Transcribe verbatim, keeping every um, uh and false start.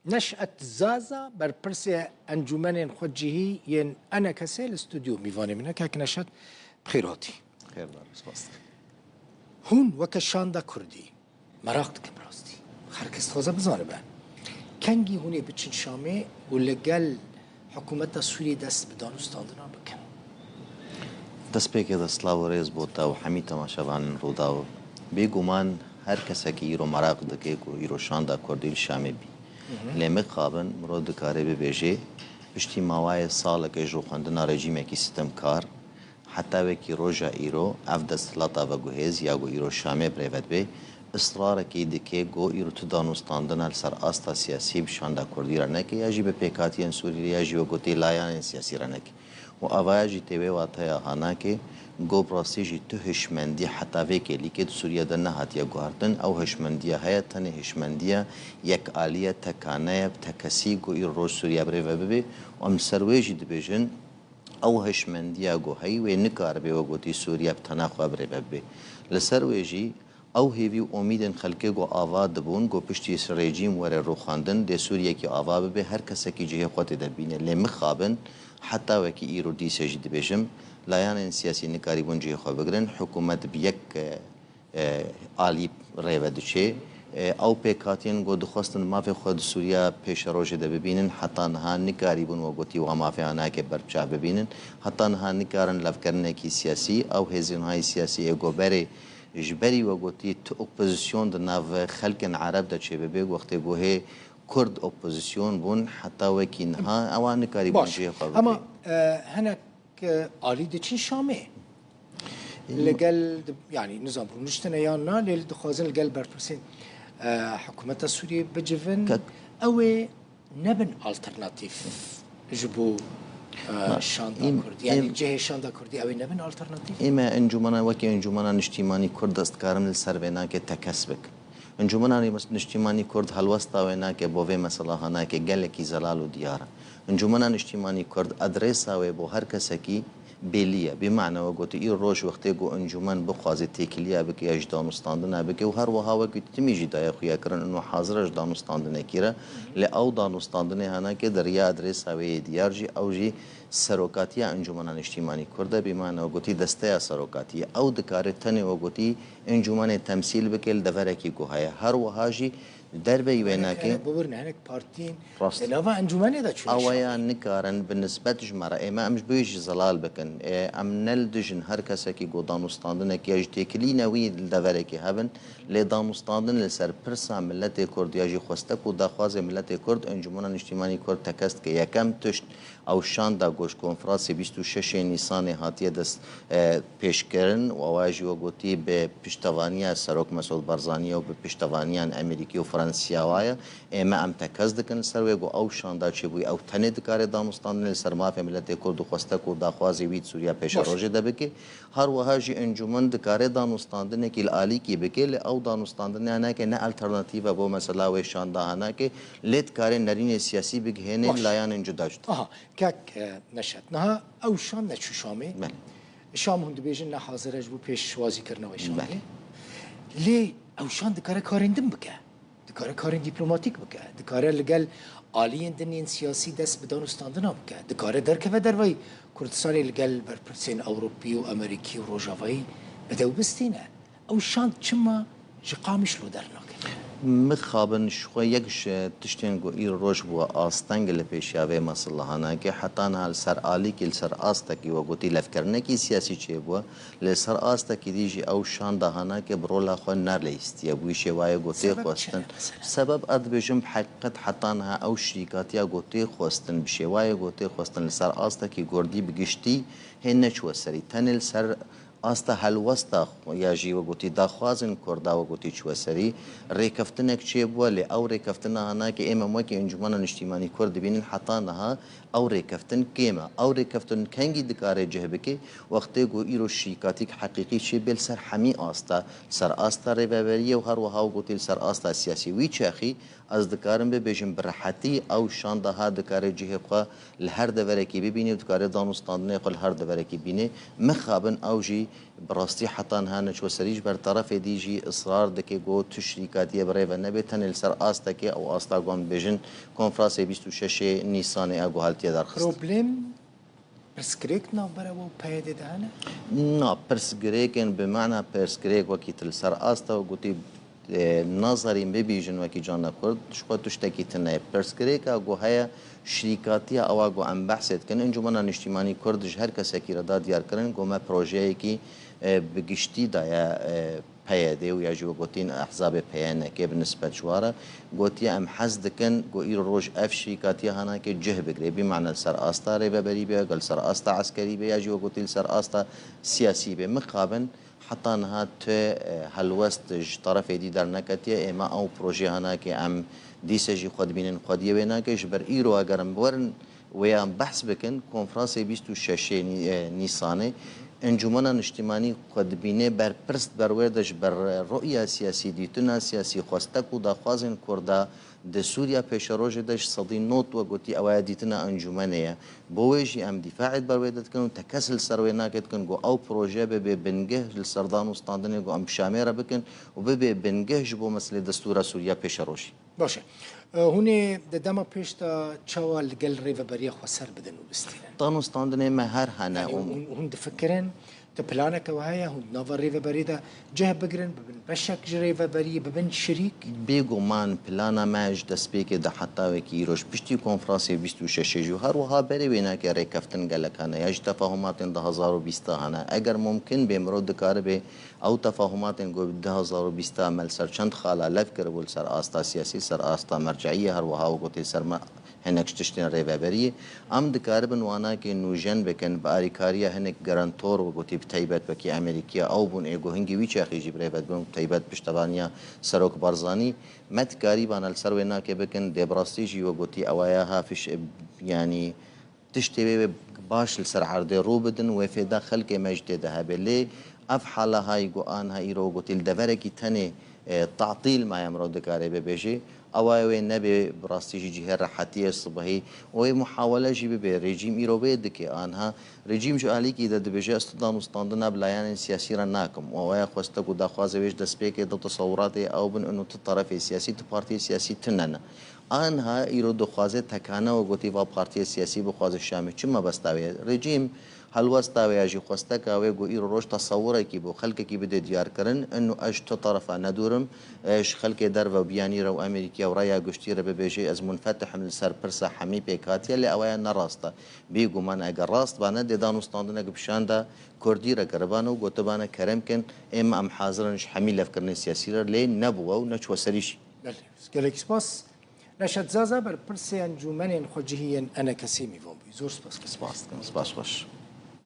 Neşet Zaza, berpirsê encûmenên xwecihî yên ENKSê li stûdyo mîvanê min e. Kek Neşet, bi xêr hatî. Xêr bar, spas dikim. Hûn weke şanda kurdî, meraq dikim rastî. Her kes dixwaze bizanibe. Kengî hûn ê biçin Şamê û li gel hikûmeta Sûriyê dest bi danûstandina bikin? Destpêkê de silav û rêz bo te û hemî temaşevanên Rûdaw. Bêguman her kesekî îro meraq dike ku îro şanda kurdî li Şamê bî. Lê mixabin mirov dikare bibêje, piştî mawayê salekê ji rûxandina rejîmekî sitemkar, heta wekî roja îro ev desthilata veguhêz ya ku îro Şamê bi rê ve dibe, israrekî dike ku îro tu danûstandina li ser asta siyasî bi şanda kurdî re neke ya jî bi pêkhatiyên Sûrî re ya jî wek gotî layanên siyasî re neke. Û avaya jî tê wê wateya hanakê, go bi rastî jî tu hişmendî heta vê kêlîkê di Sûriye de nehatiye guhartin. Ew hişmendiya heye, tenê hişmendiya yekalî ye, tekane ye, bi tekesî ku îro roj Sûriye bi rê ve bibe. Û em li ser wê jî dibêjin, ew hişmendiya ku heyî wê nikaribe wek gotî Sûriye bi tena xwe bi rê ve bibe. Li ser wê jî, Ew hêvî û omîdên xelkê ku ava dibûn ku piştî rejîm were rûxandin, dê Sûriyekî ava bibe, her kesekî cihê xwe tê de bîne. Lê mixabin heta wekî îro dîse jî dibêjim, layanên siyasî nikarîbûn cihê xwe bigirin, hikûmet bi yek, e, e, alî rê ve diçe. E, ew pêkhatiyên ku dixwestin mafê xwe di Sûriya pêşerojê de bibînin, heta niha nikarîbûn wek gotî wa mafê hanakê ber bi çav bibînin. Heta niha nikarin levkirinekî siyasî, ew hêzên hayî siyasî ê ku berê Ji berî we gotî tu opozîsyon di nav xelkên Ereb de çêbibe, wextê ku hê Kurd opozîsyon bûn, heta wekî niha ewa nikarîbûn cihê xwe bikin. Ama e, hinek e, alî diçin Şamê. Li gel, di- yanî nizam rûniştine yan na, lê dixwazin li gel berpirsên e, hikûmeta Sûriyê bicivin. Ew ê nebin alternatîf ji bo e, şanda kurdî. Yanî cihê şanda kurdî ew ê nebin alternatîf? Ême encûmena, wekî Encûmena Niştîmanî Kurd ez dikarim li ser vê nake tekez bikim. Encûmena Niştîmanî Kurd helwesta wê nake bo vê mesela hanake gelekî zelal û diyar e. Encûmena Niştîmanî Kurd adresa wê bo her kesekî bêlî ye. Bi mane we gotî, îro roj wextê ku encûmen bixwaze têkiliya bike ya jî danûstandina bike û her wiha wekî timî jî daye xuyakirin û hazir e ji danûstandinekî re. Lê ew danûstandinê hanake di riya adresa wê yê diyar jî, ew jî serokatiya Encûmena Niştîmanî Kurd e. Bi mane we gotî, desteya serokatiyê. Ew dikare tenê we gotî encûmenê temsîl bike li deverekî ku heye. Her wiha jî Derveyî wê nake. Hinek, hinek, bibirne, hinek partiyên Rast. Di nava encûmenê de çûne Şamê. Awaya nikarin bi nisbet ji me re. Ê me em ji bo jî zelal bikin. Ê em ne li dijin her kesekî ku danûstandinekî ya ji têkilîne wî li deverekê hebin. Lê danûstandin li ser pirsa miletê Kurd ya jî xwestek û daxwazê miletê Kurd, Encûmena Niştîmanî Kurd tekez dike. Yekem tişt, Ew şanda ku ji konferansê bîst û şeşê Nîsanê hatiye dest, e, pêşkirin û ewa jî we gotî bi piştevaniya Serok Mesûd Barzanî û bi piştevaniyan Amerîkî û Fransiya wa ye. Ê me em tekez dikin li ser wê ku ew şanda çêbûyî, ew tenê dikare danûstandinê li ser mafê miletê Kurd û xwestek û daxwazê wî di Sûriya pêşerojê de bike. Her wiha jî encûmen dikare danûstandinekî li alîkî bike, lê ew danûstandinê hanake ne alternatîf e bo mesela wê şanda hanake, lê dikare nerînê siyasî bigihêne Baş. layanên cuda cuda. Aha, kek e, Neşet. Niha ew şand neçû Şamê. Belê. Şam hûn dibêjin ne hazir e ji bo pêşwazîkirina wê şandê. Belê. Lê ew şand dikare karên din bike. Dikare karên dîplomatîk bike. Dikare li gel aliyên din yên siyasî dest bi danûstandina bike. Dikare derkeve derveyî Kurdistanê li gel berpirsên Ewropî û Amerîkî û Rojavayî bide û bistîne. Ew şand çima ji Qamişlo dernakeve? Mixabin ji xwe yek ji tiştên ku îro roj bû asteng li pêşiya vê mesela hanake, heta niha li ser alîkî, li ser astekî we gotî levkirinekî siyasî çêbû. Li ser astekî dî jî ew şanda hanake bi rola xwe nerleyîstiye. Bi wî şêwayê ku tê Sebeb çi xwestin. ye mesela? Sebeb ez dibêjim bi heqîqet heta niha ew şirîkatiya ku tê xwestin, bi şêwayê ku tê xwestin li ser astekî kurdî bi giştî hê neçûye serî. Tenê li ser asta helwesta xwe ya jî we gotî daxwazên kurda we gotî çûye serî. Rêkeftinek çêbûye, lê ew rêkeftina hanake ê me wekî Encûmena Niştîmanî Kurd dibînin heta niha Ew rêkeftin kêm e. Ew rêkeftin kengî dikare cih bike? Wextê ku îro şîkatîk heqîqî çê bê li ser hemî asta, li ser asta rêveberiyê û her wiha gotî li ser asta siyasî. Wî çaxî ez dikarim bibêjim bi rehetî ew şanda ha dikare cihê xwe li her deverekî bibîne û dikare danûstandinê xwe li her deverekî bîne. Mixabin ew jî Bi rastî heta niha neçû serî ji ber terefê dî jî israr dike ku tu şirîkatiyê bi rê ve nebe, tenê li ser astekê, ew asta ku em dibêjin konferansê bîst û şeşê Nîsanê a ku hatiye derxistin. Problem, pirsgirêk navbera we û P Y D'ê de hene? Na, pirsgirêkên bi mana pirsgirêk wekî tu li ser asta û gotî, e, nazerîn bibîjin wekî cana Kurd, ji xwe tiştekî tune ye. Pirsgirêka ku heye, şirîkatiya ewa ku em behsê dikin, Encûmena Niştîmanî Kurd ji her kesekî re da diyarkirin ku me projeyekî, e, bi giştî daye, e, P Y D û ya jî we gotîn ehzabê P Y N K bi nisbet ji wa re. Gotiye, em hez dikin ku îro roj ev şirîkatiya hanakê cih bigire. Bî mane li ser asta rêveberî be, gel ser asta eskerî be ya jî we gotî li ser asta siyasî be. Mixabin heta niha tu, e, helwest ji terefê dî derneketiye. Êma ew projeyê hanakê em dîse jî xwe dibînin xwediyê wê nake. Ji ber îro eger em werin wêyan behs bikin, konferansê bîst û şeşê Nî-, e, Nîsanê, Encûmena Niştîmanî xwe dibîne berpirs ber wê de ji ber, e, roya siyasî, dîtina siyasî, xwestek û daxwazên Kurda di Sûriya pêşerojê de ji sedî nod we gotî ew ye dîtina encûmenê ye. Bo wê jî em dîfaê ber wê de dikin û tekez li ser wê nake dikin ku ew proje bibe bingeh li ser dan û standinê ku em bi Şamê re bikin û bibe bingeh ji bo meselê destûra Sûriya pêşerojî. Baş e. E, hûn ê di dema pêş de çawa li gel rêveberiya xweser bidin û bistînin? Dan û standinê me her hene Yanî û hûn, hûn difikirin, tu planeke we heye, hûn di nava rêveberiyê de cih bigirin, bibin beşek ji rêveberiyê, bibin şirîk? Bêguman plana me ji destpêkê de heta wekî îro ji piştî konferansê bîst û şeşê jî û her wiha berê wênakê rêkeftin gelek hene ya ji tefahumatên du hazar û bîst hene. Eger mumkin bê, mirov dikaribe ew tefahumatên ku bi du hazar û bîst me li ser çend xala lev kiribû, li ser asta siyasî, li ser asta merceiyê, her wiha wek gotî li ser me hinek ji tiştên rêveberiyê. Em dikaribin wanakê nûjen bikin, bi alîkariya hinek garantor, wek gotî bi taybet wekî Amerîkiya, ew bûn ê ku hingî wî çaxî jî bi rê ve dibin, bi taybet piştevaniya Serok Barzanî. Me dikarîbana li ser wê nakê bikin, dê bi rastî jî wek gotî ew aya ha fiş-, yanî tiştê wê, wê baş li ser erdê rû bidin, wê fêda xelkê me jî tê de hebe. Lê ev hala hay ku anha îro gotî li deverekî tenê, e, tatîl maye mirov dikare bibêje. Ewa wê nebe bi rastî jî cihê rehetiyê sibehî. Wê muhawele jî bibe. Rejîm îro vê dike. Anha rejîm ji alîkî de dibêje, ez tu dan û standina bi layanên siyasî re nakim. Û ewa xwestek û daxwaze wê ji destpêkê de tesewuratê ew bin, inu tu terefê siyasî, tu partiyê siyasî tune ne. Anha îro dixwaze tekane û gotî va partiyê siyasî bixwaze Şamê. Çi mebesta wê ye? Rejîm helwesta wê ya jî xwesteka wê ku îro roj tesewurekî bo xelkekî bide diyarkirin, inu ez ji tu terefa nedûrim, e, ji xelkê derve û biyanî re û Amerîkiya û raya giştî re bibêje ez munfetih im li ser pirsa hemî pêk hatiye, lê ew ya ne rast e. Bêguman eger rast bane, dê dan û standinek bi şanda Kurdî re kiribane û gotibane kerem kin, ême em hazir in ji hemî levkirinên siyasî re, lê nebûwe û neçûwe serî jî. Belê. Gelek spas. Neşet Zaza, berpirsê Encûmenên Xwecihî yên Enekesê mîvan bûyî. Zor spas. Spas dikim, spas xweş.